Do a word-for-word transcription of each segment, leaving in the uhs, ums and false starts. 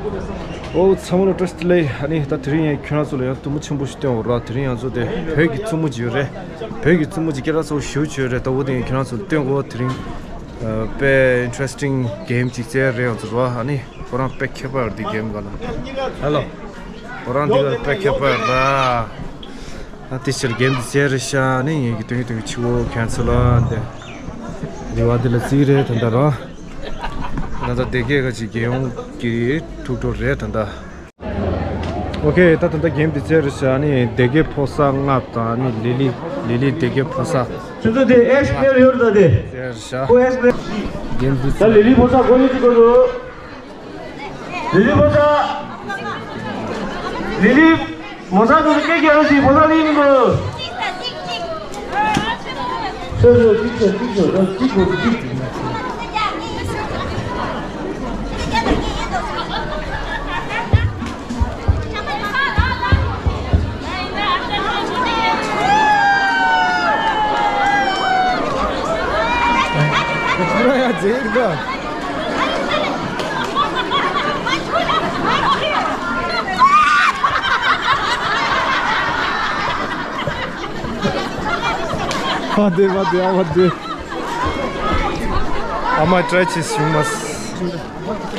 ཨོ་ཚང་མ་ལ་བཀྲ་ཤིས་བདེ་ལེགས། ཨ་ནི་ད་དེ་རིང་ཡང་ཁྱོད་རང་ཚོ་ལ་ཡང་སྟོན་མོ་ཆེན་པོ་ཞིག་སྟོན་འོ་ར། དེ་རིང་ང་ཚོ་དེ་བོད་ཀྱི་རྩེད་མོ་ཅིག་ཡོད་རེད། བོད་ཀྱི་རྩེད་མོ་ཅིག་སྐད་གྲགས་ཚ་པོ་ཞེ་པོ་ཅིག་ཡོད་རེད། ད་འོ་དེ་ཡང་ཁྱོད་རང་ཚོ་ལ་སྟོན་གོ། དེ་རིང་ཨ་དཔེ་interesting game ཅིག་རྩེ་རེད་ང་ཚོ་ར། ཨ་ནི་ཁོ་རང་དཔེ་ཁྱད་པར་འདི་game ག་ལ་ཧེ་ལོ། ཁོ་རང་འདི་ག་དཔེ་ཁྱད་པར་ར། ཨ་དེ་ཕྱིར་game འདི་རྩེ་རེད་ཤག་ཨ་ནི་ངེད་ཀྱི་སྟོན་གི་སྟོན་གི་ཆུ་བོ་cancel ལ་འདི་འདི་བ་འདི་ལ་རྩིས་རེད་ད་ད་ར། ད་ལྟ་སྡེ་དགེ་ཁ་ཅིག་རྒྱལ་ཡོངས་ཀྱི་འཁྲུག་སྒྲོལ་རེད་ད་ལྟ། ཨོ་ཁེ། ད་ད་ལྟ་game འདི་རྩེ་རེད་ཤག་ཨ་ནི་སྡེ་དགེ་ཕོ་གསར་ལྔ་དང་ཨ་ནི་ལི་ལི་ལི་ལི་སྡེ་དགེ་ཕོ་གསར། ཁྱོད་ཚོ་དེ་ཨེ་ཤི་ཕེར་ཡོད་ད་དེ། རྩེ་རེད་ཤག་ཁོ་ཨེ་ཤི་ཕེར། game འདི་ད་ལི་ལི་ཕོ་གསར་གོ་ནི་ཅི་གོ་འདུག་ལི་ལི་ཕོ་གསར། ལི་ལི། མོ་གསར་དུ་སྐད་རྒྱག་རོགས་བྱེད། ཕོ་གསར་ལི་ཡིན་དོ། སོ་སོ་གཅིག་སོ་གཅིག་སོ་གཅིག་གོ་གཅིག་ཁོ་རང་ཡང་རྫིག་འདུག་ཨ་དེ་བ་དེ་ཨ་བ་དེ། ཨ་མ་ཊའི་བྱེད་བྱུང་མ།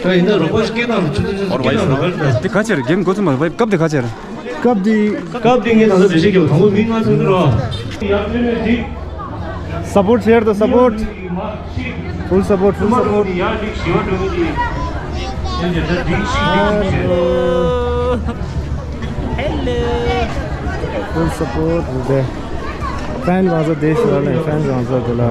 ད་ཡིན་ན་རོགས་པ་སྐད་བཏང་ཆུ་ཚོད་ཆུ་ཚོད་སྐད་བཏང་རོགས་པ། དེ་ག་ཅེར་གེམ་འགོ་ཚུགས་མ་རེད། སྐབས་དེ་ག་ཅེར། སྐབས་དེ། སྐབས་དེ་ངས་ད་ལྟ་འགྲེལ་བཤད་རྒྱབ། དང་པོ་མི་ལྔ་ཚོད་དུ་རོ། ཡག་ཆོས་ནས་འགྲིག་སཔོར་ཊི་ཤེར་དང་སཔོར་ཊི། Full support, full support. Full support. ཕེན་གང་ས་དེ་ཤི་ལ་ལེ། ཕེན་གང་ས་དེ་ལ།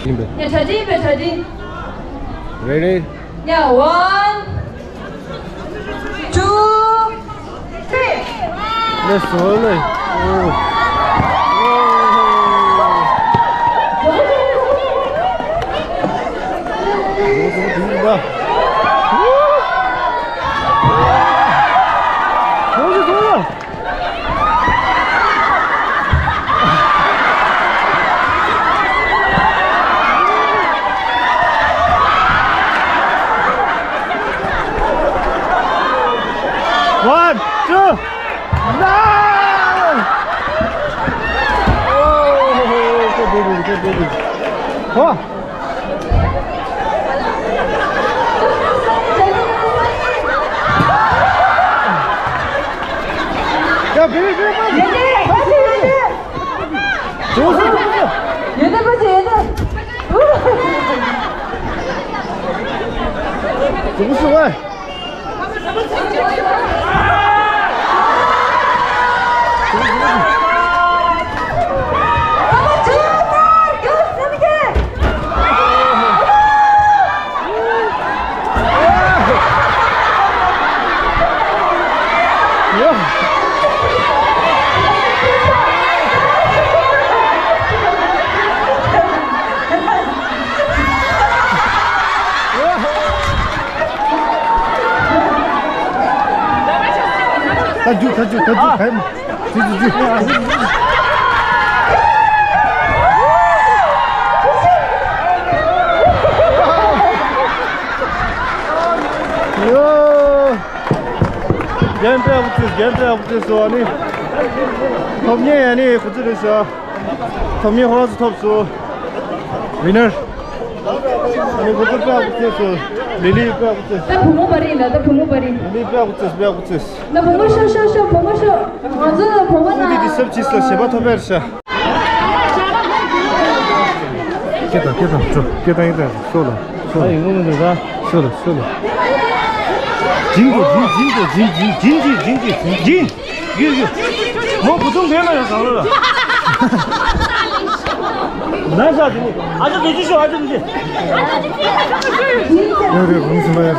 ཡིན་པས། ཡ་གྲ་སྒྲིག་ཡིན་པས། གྲ་སྒྲིག Ready? Yeah, one, two, three. Let's roll it. Oh. One, two, no! Oh, good baby, good baby. Oh. ཡ། བེ་བེ་བེ་བེ། ཡོད་དེ། ཡོད་དེ། ཡོད་དེ། ཡོད་དེ། ད་རྒྱུག་ད་རྒྱུག་ད་རྒྱུག་ད་རྒྱུག་ད་རྒྱུག་རྒན་པས་ཨ་ཁུ་ཚོས། རྒན་པས་ཨ་ཁུ་ཚོས་སོ། ཨ་ནི་ཐོབ་ཉེ་ཨ་ནི་ཁུ་ཚོ་རེད་ཤག་ཐོབ་ཉེ་ཧོ་རང་ཚོ་ཐོབ་སོ། ཝི་ནར། ཨ་ནི་ཁུ་ཚོ་པས་ཨ་ཁུ་ཚོས་སོ། ལི་ལི་པས་ཨ་ཁུ་ཚོས། ད་བུ་མོ་བ་རིན་ལ། ད་བུ་མོ་བ་རིན། ལི་ལི་པས་ཨ་ཁུ་ཚོས། པས་ཨ་ཁུ་ཚོས། ད་བུ་མོ་ཤོག་ཤོག་ཤོག་བུ་མོ་ཤོག་ང་ཚོ་ལ་བུ་མོ་ན། ཨུ་དི་དི་སབ་ཅིས་ལ་ཞེ་པ་ཐོབ་པས་ཤག་སྐད་བཏང་། སྐད་བཏང་། ཤོག་སྐད་བཏང་། སྐད་བཏང་། ཤོག་ལ། ཤོག་ལ། ཡིན་ངོ་མི་འདུག་ད། ཤོག་ལ། ཤོག་ལ། ཇིང་གོ་ཇིང་། ཇིང་གོ་ཇིང་། ཇིང་ཇིང་ཇིང་ཇིང་ཇིང་ཇིང་ཇིང་། ཡུ་ཡུ། མོ་བུ་ཆུང་འདྲེ་མ་ཡོང་ཟང་ལོ་ལ། ན་ས་དེ་ནི་ཨ་ཅག་དེ་ཅི་ཤོག་ཨ་ཅག་དེ་ཅི། ཡོད་རེད། ཁོང་སུ་མ་ཡོད།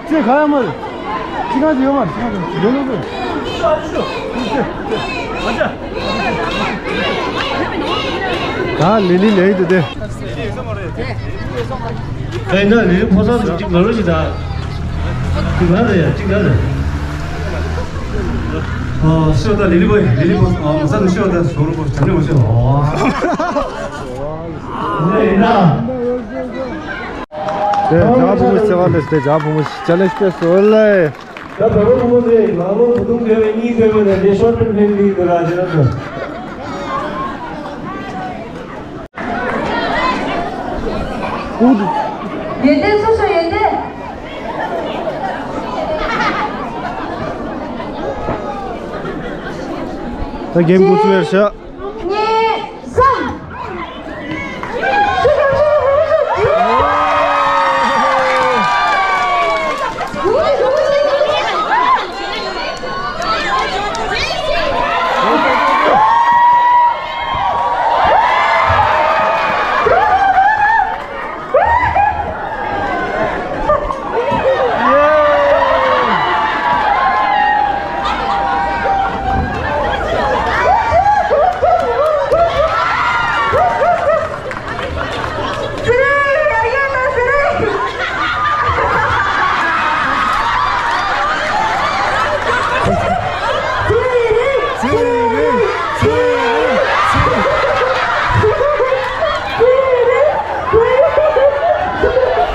ཅེ་ག་ཡ་མ་རེད། ཅི་གང་ཅི་ཡོད་མ་རེད། ཅི་གང་ཅི་ཡོད་མ་རེད། ད་ལི་ལི་ལེགས་འདུག་སྟེ། ཨེ་ན་ལི་ལི་ཕོ་སར་གཅིག་ལ་ལོ་ཞིག་ད། གཅིག་ལ་རེད་ཡ་གཅིག་ལ་རེད། ཨ་ཤོ་ད་ལི་ལི་བོ་ལི་ལི་བོ་ཨ་མ་ས་ནུ་ཤོ་ད་ཞོ་རུ་བོ་ཇ་ནི་བོ་ཤོ། ཨ་ཡིན་ན། དེ་ཇ་བུ་མོ་ཟེར་བ་ལས་དེ་ཇ་བུ་མོ་ཅ་ལེ་སྤེ་སོ་ལེ། ད་བུ་མོ་དེ་ལ་ལོ་བུ་དུང་དེ་བས་གཉིས་དེ་བས་ནས་དེ་ཤོར་ཏུ་ཕན་ལི་དེ་ར་ཇ་ནི་བོ། ཡོན་ཏན་སོ་སོ་ཡོན་ཏན། ད་རྒན་འགོ་ཚུགས་ཡར་ཤག་གཉིས།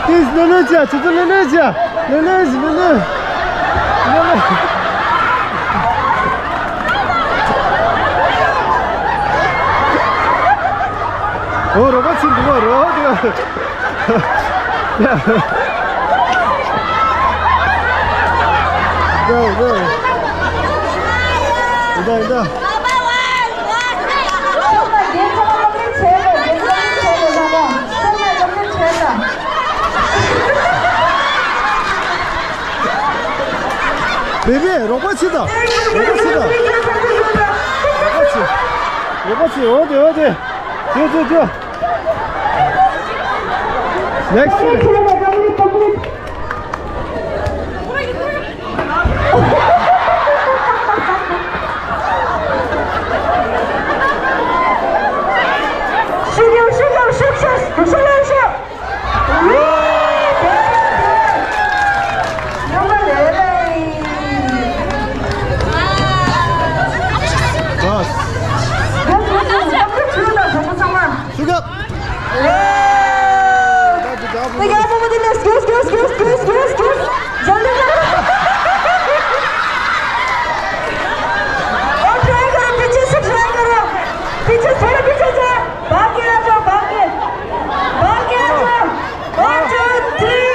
ཏིས་ལོ་ལོ་ཅ། ཆུ་ཚོད་ལོ་ལོ་ཅ། ལོ་ལོ་ལོ་ལོ། ལོ་ལོ། ཨོ་རོགས་པ་ཚིག་འདུག་པ་རོགས་དེ། ཡ་ཡ། ཡ་ཡ། བེ་བེ་རོགས་པ་ཆི་ད། རོགས་པ་ཆི་ད། རོགས་པ་ཆི། རོགས་པ་ཆི། འོ་དེ་འོ་དེ། དེ་དེ་དེ། Next. पीछे से try करो, पीछे से, पीछे से। भाग के आ जाओ, भाग के, भाग के आ जाओ। One, two, three.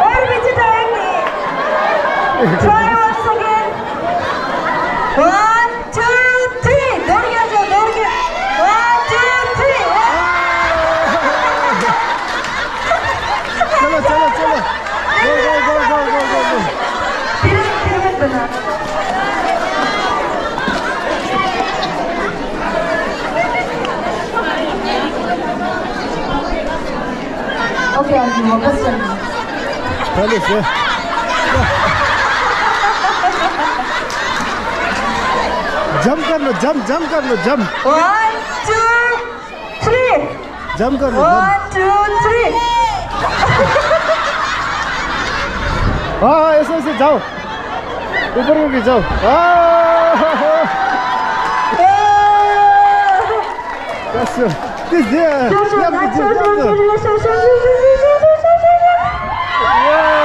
और पीछे जाएंगे। Try once again. One, two, three. दौड़ के आ जाओ, दौड़ के। One, two, three. चलो, चलो, चलो। Go, go, go, go, go, go, go. Pyramid, pyramid बना। OK, अभी वापस चलना। पहले से। जंप कर लो, जंप, जंप कर लो, jump. One, two, three. Jump कर लो, जंप। One, two, three. हाँ, हाँ, ऐसे, ऐसे जाओ। ऊपर को खींचो। हाँ, हाँ, हाँ। बस। किस दिया? Jump, jump, jump. ये।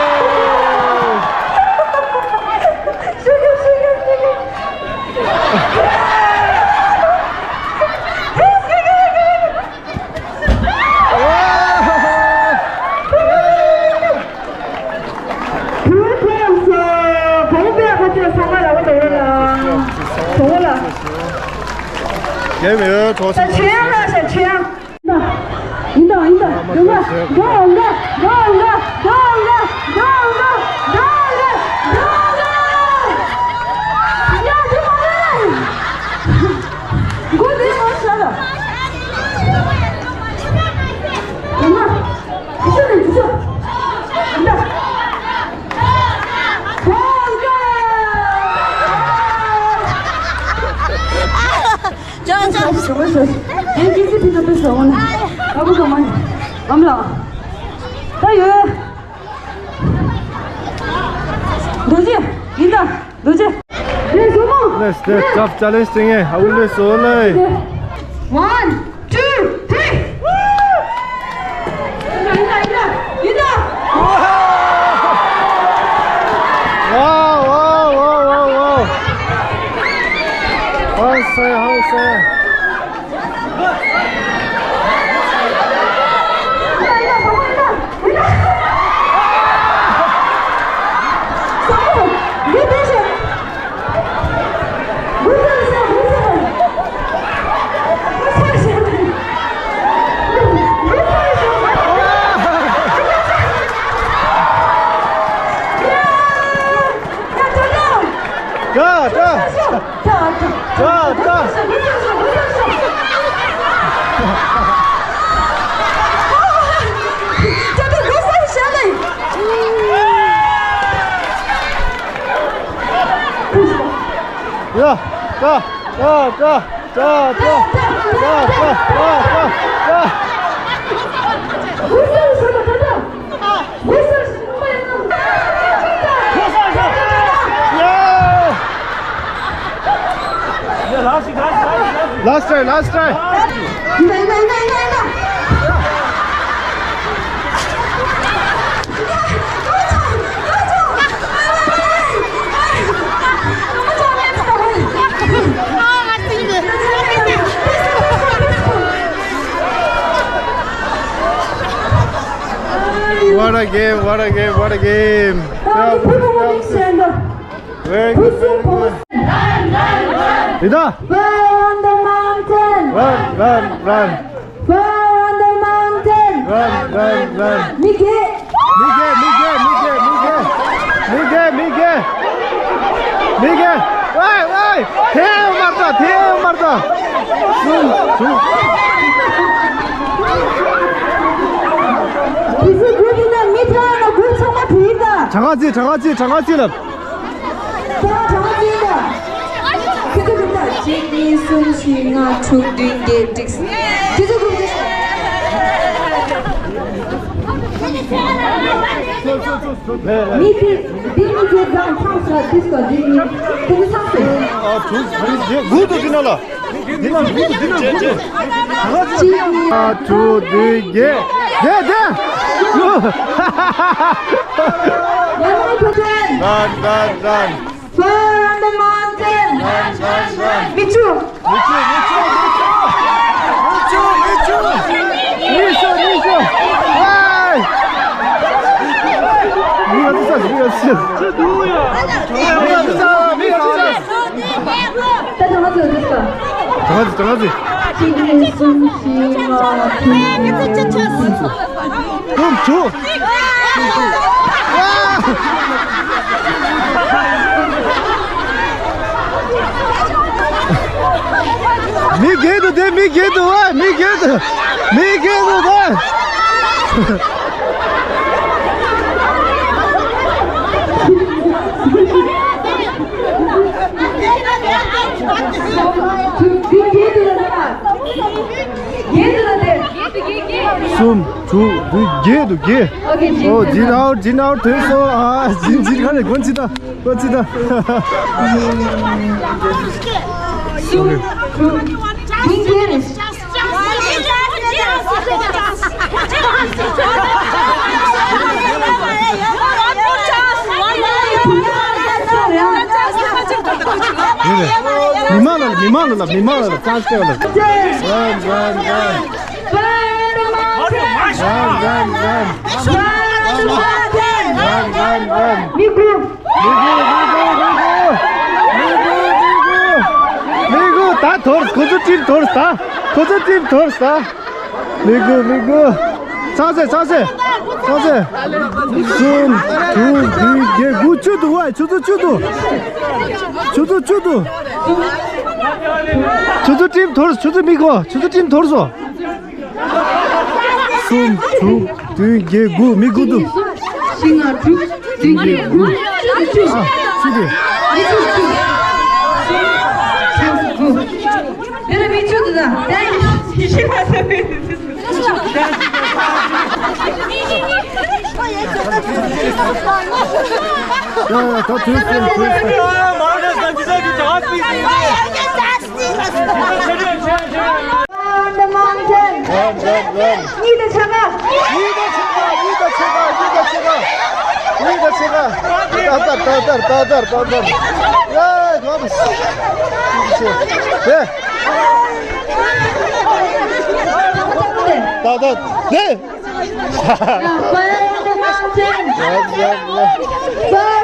རྡོ་རྗེ། ཡིན་ད། རྡོ་རྗེ། Let's, let's, tough challenge དེ་ངས་ཨ་བུ་ལོས་བཟོ་ལེ། One, two, three. ཡིན་ད། ཡིན་ད། ཡིན་ད། Wow, wow, wow, wow, wow. How say, how say? ད་ད། ད་ད། ཡ། ད་ད་ད། ད་ད། ད་ད། ད་ད། ད་ད། Last try, last try. What a game, what a game, what a game. Very good, very good. Run, run, run. Rita. Fire on the mountain. Run, run, run. Fire on the mountain. Run, run, run. མི་རྒན། མི་རྒན། མི་རྒན། མི་རྒན། མི་རྒན། མི་རྒན། མི་རྒན། ཝའི། ཝའི། ཐེའུ་མར་ད། ཐེའུ་མར་ད། དེ་ཚོ་དགུ་དེ་ན་མི་དྲག་ན་དགུ་ཚང་མ་བྲིས་ད། གྲངས་ཀ་རྩིས། གྲངས་ཀ་རྩིས། གྲངས་ཀ་རྩིས་ལབ། ད་གྲངས་ཀ་རྩིས་ད། ཁྱེད་ཚོ་གྲངས་ཀ་རྩིས། གཅིག་གཉིས། གསུམ། བཞི། ལྔ། དྲུག་བདུན། བརྒྱད། བརྒྱད། ཁྱེད་ཚོ་གྲངས་ཀ་རྩིས། མི་དེ་འདི་གཉིས་ཀྱི་གྲངས་ཚང་ས་དུས་སྐབས་འདི་གཉིས་དེ་ཚང་སོང་། ཨ། དྲུག་བདུན་བརྒྱད། དགུ་འདུག་འདི་ན་ལ། འདི་ན་དགུ་འདུག་འདི་ན་དགུ་འདུག་གཅིག་གཉིས། ཨ། དྲུག་བདུན་བརྒྱད། བརྒྱད་དེ། Run, run, run. Fire on the mountain. Run, run, run. མི་ཆུ། མི་ཆུ། མི་ཆུ། མི་ཆུ། མི་ཆུ། མི་ཆུ། ཧེ། མི་ཡ་ཚ། མི་ཡ་ཚ། མི་ཡ་ཚ། མི་ཡ་ཚ། ད་གྲངས་ཀ་རྩིས། གྲངས་ཀ་རྩིས། གྲངས་ཀ་རྩིས། གཅིག་གཉིས། གསུམ། བཞི། ལྔ། དྲུག་དྲུག་དྲུག་དྲུག་མི་རྒན་འདུག་དེ། མི་རྒན་འདུག་ཨ། མི་རྒན་འདུག་མི་རྒན་འདུག་དེ། གསུམ། དྲུག་བརྒྱད་དུ་བརྒྱད། ཨོ་ཇི་རའོ་ཇི་རའོ་དོན་སོ་ཨ་ཇི་ཇི་ག་ནས་གོན་ཅི་ད་གོན་ཅི་ད། གསུམ། དྲུག་བརྒྱད། མི་མང་ལ་མི་མང་ལ་མི་མང་ལ་ཙང་ཙང་ལ། Run, run, run. Run, run, run. Run, run, run. མི་དགུ། མི་དགུ། མི་དགུ། མི་དགུ། མི་དགུ། མི་དགུ། ད་དོར། ཁོ་ཚོ་ཊིམ་དོར་ད། ཁོ་ཚོ་ཊིམ་དོར་ད། མི་དགུ། མི་དགུ། ཚང་སེ། ཚང་སེ། ཚང་སེ། གསུམ། དྲུག་བདུན་བརྒྱད་དགུ་བཅུ་འདུག་བ། ཆུ་ཚོད་བཅུ་འདུག་ཆུ་ཚོད་བཅུ་འདུག་ཆུ་ཚོད་ཊིམ་དོར། ཆུ་ཚོད། མི་དགུ། ཆུ་ཚོད་ཊིམ་དོར་སོང་། གསུམ། དྲུག་བདུན་བརྒྱད་དགུ། མི་དགུ་འདུག་བཞི་ལྔ་དྲུག་བདུན་བརྒྱད་དགུ། ཨ། བཅུ་དེ། མི་བཅུ་དེ་ད། ད་ཡིན་ཤི་ཤི་མ་ཟེར་བའི། ཡ་ཡ་ད་དུས་སུ་དུས་སུ། On the mountain. གཉིས་དང་ཕྱེད་ཀ། གཉིས་དང་ཕྱེད་ཀ། གཉིས་དང་ཕྱེད་ཀ། གཉིས་དང་ཕྱེད་ཀ། ཏག་ཏག་ཏག་ཏག་ཏག་ཏག་ཏག་ཏག་ཡ་གོ་མི་སི། ཧེ། ཏག་ཏག་ཧེ། Fire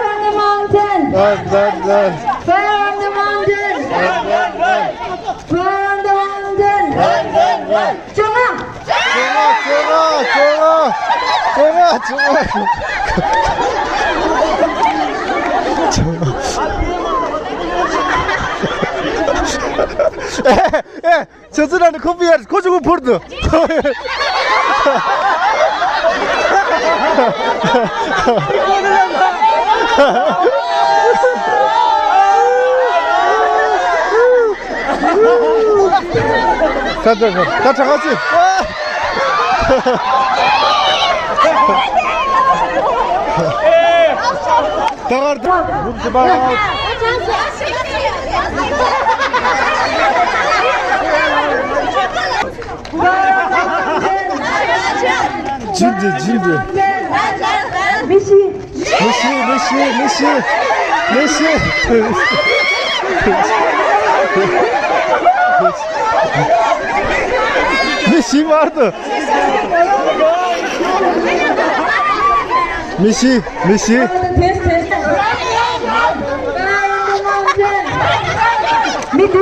on the mountain. Fire on the mountain. Fire on the mountain. Fire on the mountain. བཅོ་ལྔ། བཅོ་ལྔ། བཅོ་ལྔ། བཅོ་ལྔ། བཅོ་ལྔ། བཅོ་ལྔ། ཨེ། ཨེ། ཁྱོད་ཚོ་ན་ནི་ཁོ་པི་ཡར་ཁོ་ཅུ་གུ་ཕུར་དུ། ད་ད་ད་ད་གྲགས་ཅི། ད་གར་ད། ཇི་འདྲ་ཇི་འདྲ། མི་ཤི། མི་ཤི། མི་ཤི། མི་ཤི། མི་ཤི། མི་ཤི་མར་དུ། མི་ཤི། མི་ཤི། མི་དེ།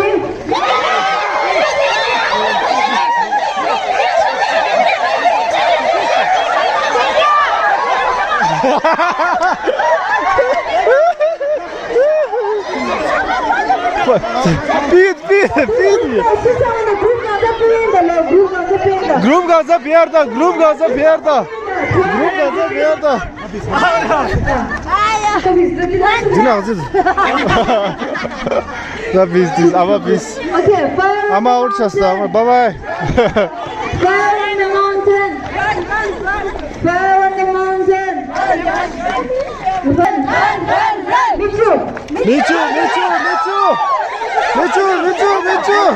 སྤིད་སྤིད་སྤིད། གུ་རུབ་གང་ས་ཕེར་ད། གུ་རུབ་གང་ས་ཕེར་ད། གུ་རུབ་གང་ས་ཕེར་ད། འདི་ནང་ཟིན། ད་བིས་བིས། ཨ་མ་བིས། Okay, fire on the mountain. ཨ་མ་ཨའུཊ་ཆགས་སོང་། ཨ་མ་བའི་བའི། Fire on the mountain. Fire on the mountain. Run, run, run, run. མི་བཅུ། མི་བཅུ། མི་བཅུ། མི་བཅུ། མི་བཅུ། མི་བཅུ། མི་བཅུ།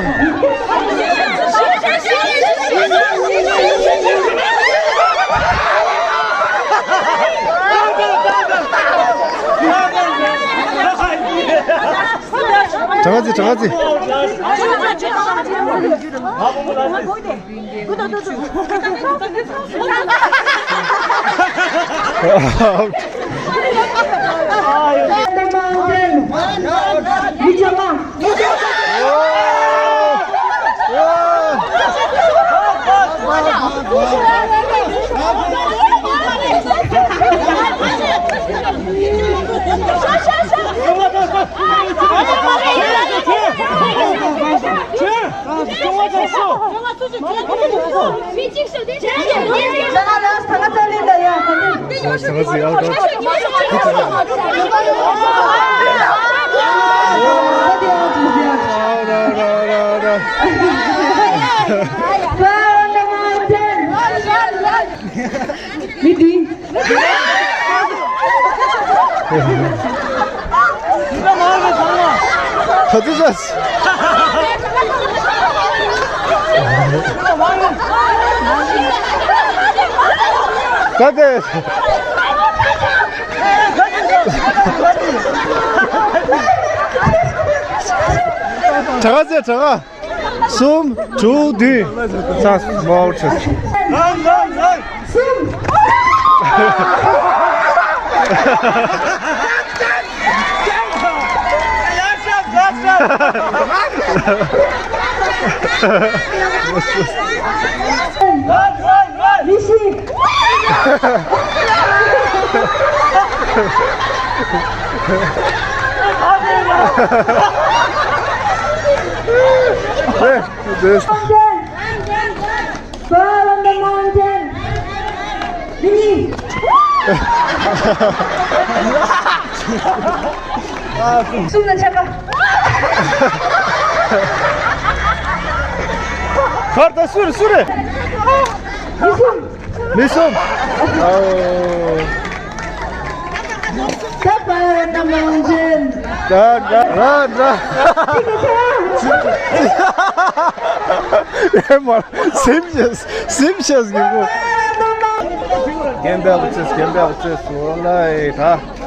གྲངས་ཚེ། གྲངས་ཚེ། Fire on the mountain. མི་འདི། ད་དུ་ཟ། ད་དེ། དྲག་ཟེ་དྲག་གསུམ། དྲུག་བདུན། ས་མོལ་ཆུ། གསུམ། This. Fall on the mountain. Ready? གསུམ་ལ་ཆག་པ། ཁར་ད་སུར་སུར། མི་གསུམ། མི་གསུམ། ཨོ། ད་པ་ན་མང་ཅན། ད་ད་ར་ད། ཨེ་མ་སེམས་ཤེས་སེམས་ཤེས་གི་གོ། རྒན་པའི་ཚེ་རྒན་པའི་ཚེ་སོ་ལ་ཨེ་ད།